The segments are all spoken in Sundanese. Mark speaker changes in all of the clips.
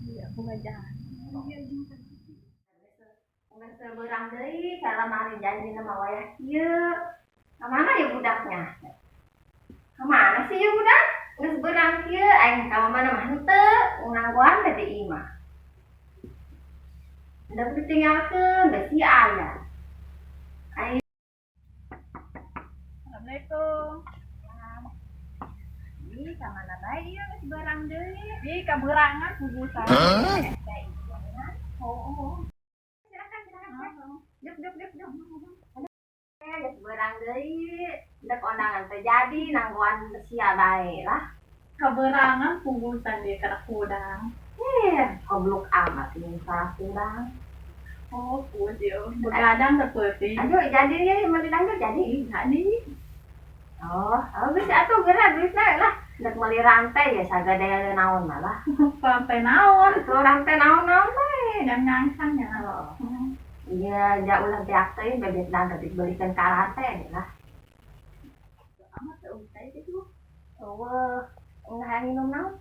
Speaker 1: Iya, bunga jalan. Iya, jeung
Speaker 2: Geus beurang deui, kamari janji mah wayah kieu. Ka mana ya budaknya? Ka mana sih ya budak? Geus beurang kieu, aing ka mana mah henteu, nangguan teh di imah. Udah ditinggalkeun, besi aya. Aing.
Speaker 1: Assalamualaikum.
Speaker 2: Ih, ka mana bae ieu geus beurang deui?
Speaker 1: Ih, kaberangan kubusan.
Speaker 2: Oh. Silakan, silakan. Duk, duk, duk, duk. Geus beurang deui, ndek ondangan teh jadi nangguan sia bae lah.
Speaker 1: Kaberangan kubusan dia kana kudang.
Speaker 2: Eh, goblok amat ini salah kurang.
Speaker 1: Oh, pus yo. Begadang teu peuting.
Speaker 2: Aduh, jadi ya meuli dangdut jadi.
Speaker 1: Jadi.
Speaker 2: Oh, oh bisa atuh geura duitna lah. Ndek meuli rantai ya sagade naon malah.
Speaker 1: Sampai naon?
Speaker 2: Tuh rantai naon-naon bae.
Speaker 1: Dan ngangsang ya.
Speaker 2: Oh. Iya, ja ulah beak teh bebet dangdut dibelikan ka rantai lah.
Speaker 1: Amat teu usai gitu.
Speaker 2: Eueuh, hayang minum naon?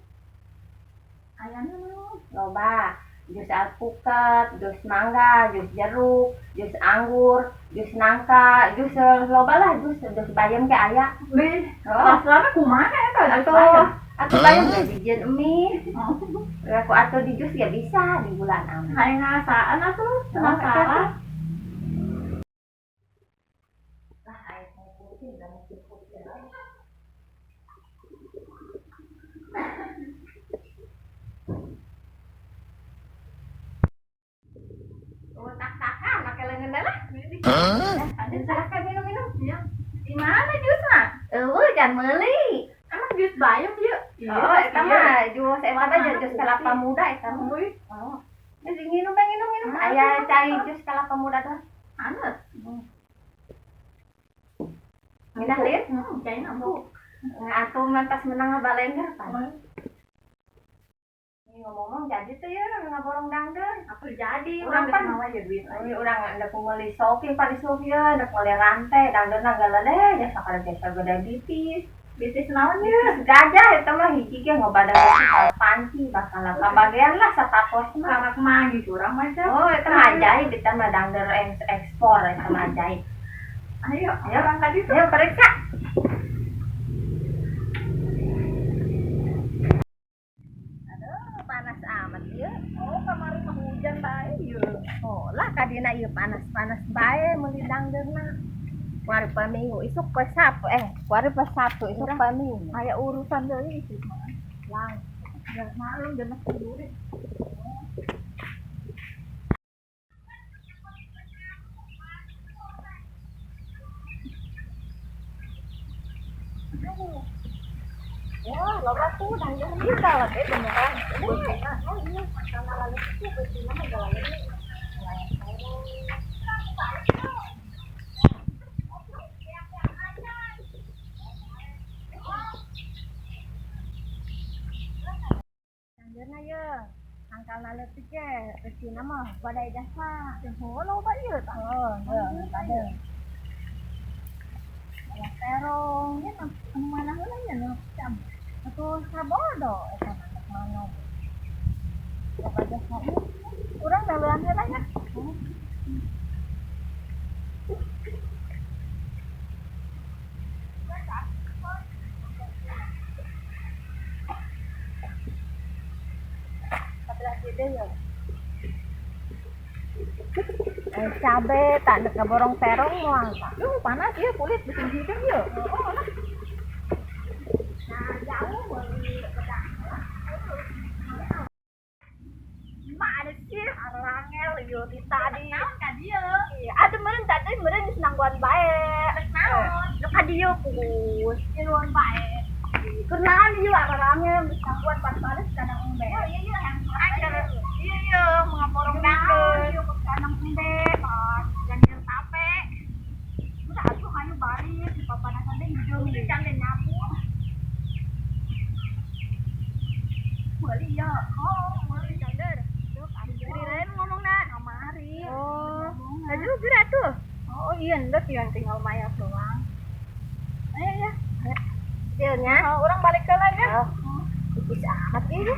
Speaker 1: Ayana naon?
Speaker 2: Loba, jus alpukat, jus mangga, jus jeruk, jus anggur, jus nangka, jus loba lah jus jus bayam ke aya.
Speaker 1: Bih,
Speaker 2: Oh,
Speaker 1: rasana kumaha eta jus
Speaker 2: atuh
Speaker 1: bayam?
Speaker 2: Atuh bayam ge dijieun mie.
Speaker 1: Oh.
Speaker 2: Ya, ku atuh di jus ya bisa di bulan amat.
Speaker 1: Hayang ngarasaan atuh,
Speaker 2: Oh,
Speaker 1: penasaran.
Speaker 2: Lah, aya putih dan putih. Oh, tak-takan make leungeun lah.
Speaker 1: Ada.
Speaker 2: Silakan minum-minum.
Speaker 1: Iya. Di mana jusna?
Speaker 2: Eueuh, jangan meuli.
Speaker 1: Emang jus bayam ieu?
Speaker 2: Oh, eta mah jus eta mah jus kelapa muda eta mah.
Speaker 1: Wih,
Speaker 2: Oh. Geus minum bae, minum minum.
Speaker 1: Ah,
Speaker 2: Aya cai jus kelapa muda tuh.
Speaker 1: Haneut.
Speaker 2: Nginah lieur?
Speaker 1: Heeh, caina bu.
Speaker 2: Atuh mentas menang ngabalengger pan. Ini ngomong-ngomong jadi tuh ya ngaborong dangdut.
Speaker 1: Apa jadi?
Speaker 2: Urang
Speaker 1: Urang
Speaker 2: pan.
Speaker 1: mawa ya duit.
Speaker 2: Oh, urang ndek meuli shopping pan isuk ieu, ndek meuli rantai dangdutna galede jasa kada jasa gede bitis.
Speaker 1: Bisnis naon ye?
Speaker 2: Gajah eta mah hiji ge ngobadan panci bakal kabagean lah satapos mah.
Speaker 1: Karak mah gitu urang mah Cak.
Speaker 2: Oh, eta mah ajaib, eta mah dangder ekspor eta mah ajaib.
Speaker 1: Ayo,
Speaker 2: Ayo.
Speaker 1: urang tadi tuh.
Speaker 2: Ayo periksa. Aduh, panas amat ieu.
Speaker 1: Oh, kamari mah hujan bae ieu.
Speaker 2: Oh, lah kadina ieu panas-panas bae meuli dangderna. Kuari poe Minggu isuk poe Sabtu kuari poe Sabtu isuk poe Minggu.
Speaker 1: Aya urusan deui isuk mah.
Speaker 2: Lang.
Speaker 1: Ya maklum jam 10.
Speaker 2: Wah, loba tuh dangder.
Speaker 1: Ieu galak beneran.
Speaker 2: Oh iya, sama lalu itu betina mah galak. Dangderna ye, tangkalna leutik ge, betina mah badai jasa.
Speaker 1: Oh, loba ieu tah.
Speaker 2: Oh, iya, pada. Banyak terong.
Speaker 1: Ieu anu mana heula nya nu cam.
Speaker 2: Atuh sabodo eta mah rek mana. Loba jasa ieu.
Speaker 1: Urang dawean heula nya.
Speaker 2: Sebelah situ ya. Cabe tak dek ngaborong terong moal tah.
Speaker 1: Duh, panas ieu kulit bikin hidung ieu.
Speaker 2: Oh, lah. Nah, jauh meuli pedang.
Speaker 1: Mak ada sih arangel ieu ti tadi. Naon ka dieu?
Speaker 2: Iya, atuh meureun tadi meureun geus nangguan bae.
Speaker 1: Rek naon?
Speaker 2: Nu ka dieu pugus.
Speaker 1: Ngiluan bae. Kunaon ieu arangel geus nangguan panas-panas kadang embe.
Speaker 2: Oh, iya iya yang
Speaker 1: Ajar. Iya iya ngaborong dangdut. Ieu kadang embe, pas gantian tape. Udah atuh hayu baris di papanasan teh hijau mie can teh nyapu. Meuli ya. Oh, meuli
Speaker 2: dangdut.
Speaker 1: Duh,
Speaker 2: Dirain ngomongna.
Speaker 1: Kamari.
Speaker 2: Oh, laju geura tuh.
Speaker 1: Oh iya, ndek ya tinggal mayar doang. Ayo ya.
Speaker 2: Dieu nya.
Speaker 1: Oh, orang balik ke lagi.
Speaker 2: Oh, tipis amat ieu.